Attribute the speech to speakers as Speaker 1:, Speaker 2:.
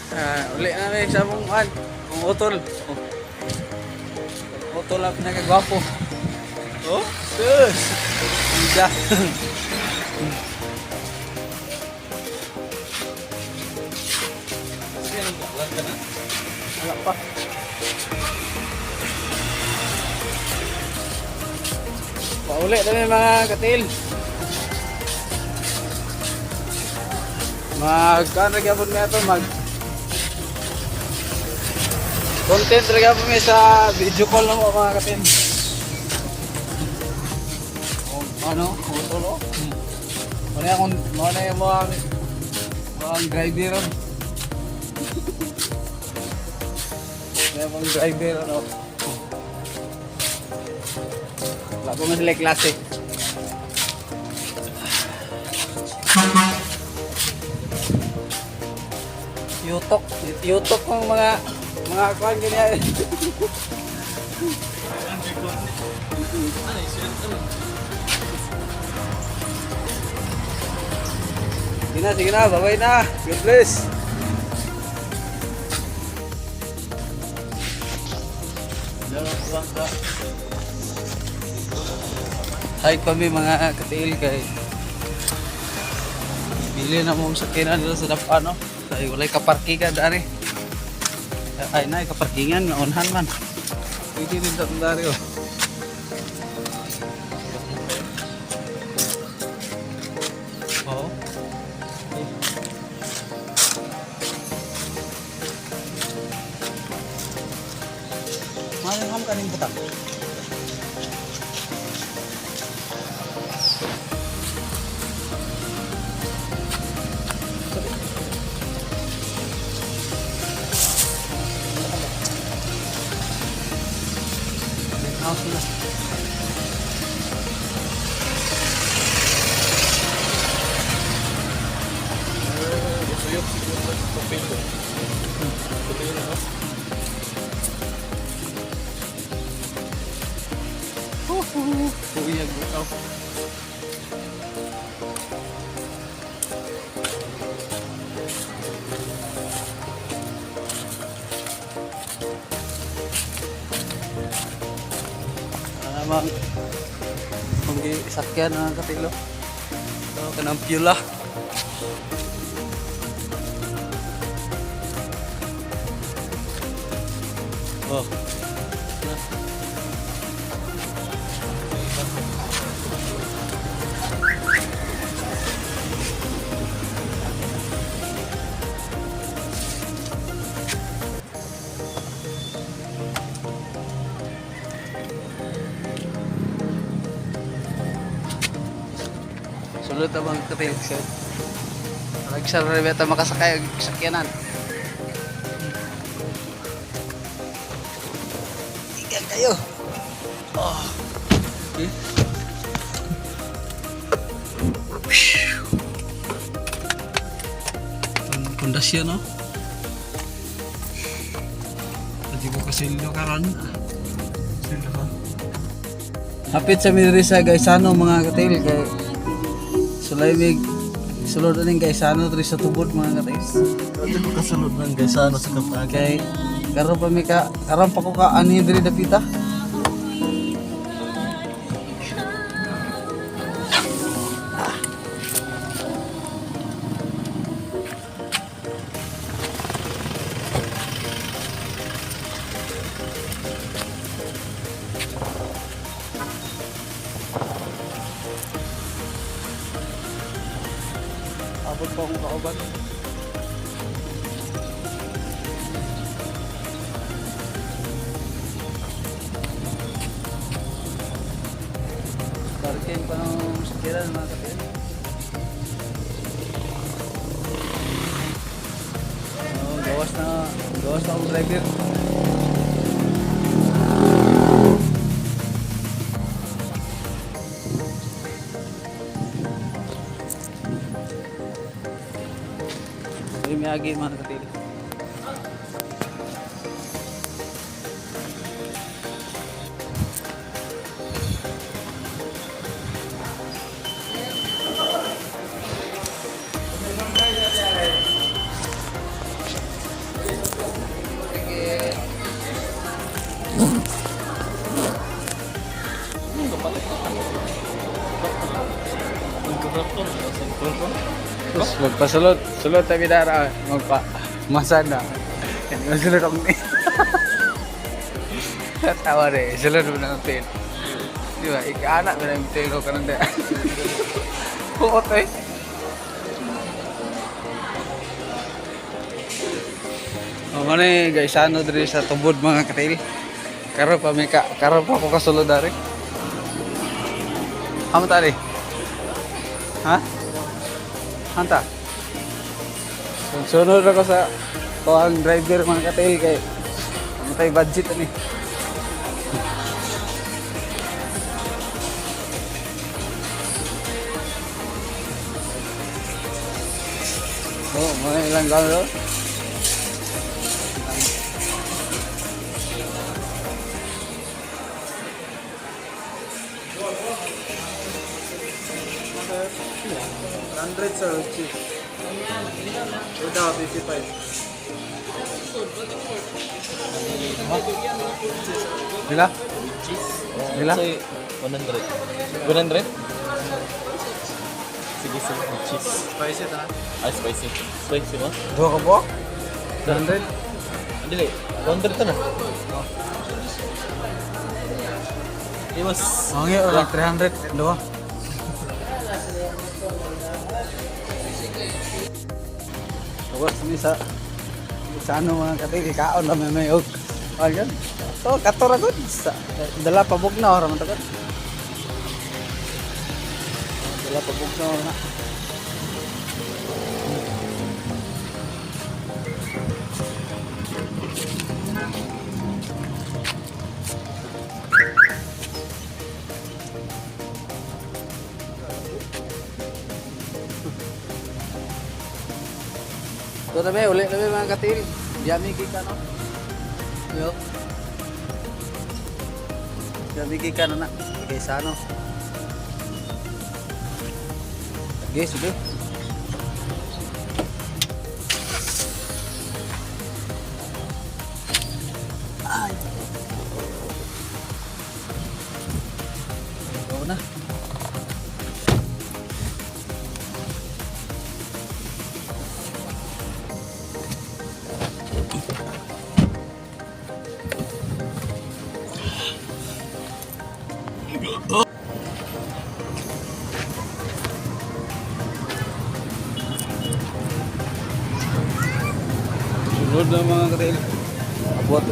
Speaker 1: Ah, uli na mi sa mong an, kung utol. Oh. Utol ang pinakagwapo. Oh, sus. Ida.
Speaker 2: Sige, nag-vlog ka na?
Speaker 1: Wala pa. Pauli na mi, mga katil. Mag kuan ra gyapon mi ato, mag content ra gyapon mi sa video call na mo, mga katil. Oh, ano, utol oh. Ano yung mo na yung mga driver. May mga driver ano. Wala pa man sila klase. Yutok, yutok ng mga kuan ganyan.
Speaker 2: Ano, isyan, ano?
Speaker 1: Sige na, sige na, bye-bye na. God bless.
Speaker 2: Lang ka.
Speaker 1: Hi kami, mga katiil, kay bili na mong sakyanan dito sa dapa, no, kay walay kaparkingan dari. Ay na kaparkingan nga unhan man, pwede rin sa dari, oh. Oo. Okay. Mahal ang kaning butang. House na.
Speaker 2: Suyop siguro sa papel. Papel na, no?
Speaker 1: Uyag butaw. Ano namang kung sakyan ang katilo. So, kanang pula. Oh. Na. Sulod na mga katil. Nagsara rin makasakay og sakyanan. Ikan kayo. Oh. Okay. Ang pundasyon, no? Hindi ko kasilyo karon.
Speaker 2: Silyo ka.
Speaker 1: Hapit sa midiri sa Gaisano, mga katil, kay sulay mig sulod aning Gaisano diri sa tubod, mga katil.
Speaker 2: Hindi ko kasunod ng Gaisano sa Kapag.
Speaker 1: Kay karon pa mi ka karon pa ko ka ani diri dapita. Abot pa akong kauban. Parking pa ng sakyanan, mga kapatid. Oh, gawas na akong driver. Uy, may agi, mga kapatid. Pasulod, sulod tabi dara magpa masana. Yan sulod akong ni. Tawa re, sulod mo na ang tail. Di ba? Ikaana ba na yung tail ko karon da. Huot eh. O mo ni guys, ano diri sa tubod mga katil. Karon pa may ka, karon pa ako kasulod dari. Amo tari. Ha? Hanta. Sunod ako sa kuang driver mga katil kay matay budget ani. Oh, mga ilang galo.
Speaker 2: 100 sa cheese. Ito, 55.
Speaker 1: Nila?
Speaker 2: Cheese?
Speaker 1: Nila?
Speaker 2: Say, 100. 100? Sige, sige. Cheese. Spicy ta? Ay, spicy. Spicy mo?
Speaker 1: Duha ka buok? 100?
Speaker 2: Dili, 100 ta na. Iwas.
Speaker 1: Oh, nga, like 300. Duha. Tapos ni sa sa ano mga katil, kaon lang may may og. Ayun. So, katora gud. Sa, dala pa bugnaw ra man to gud. Dala pa bugnaw na. So na uli na may mga katil. Yummy kika no. Yo. Yummy kika no na. Kaysa ano. Sige, sige. Ay. Go na. Sunod na mga katil. Abot.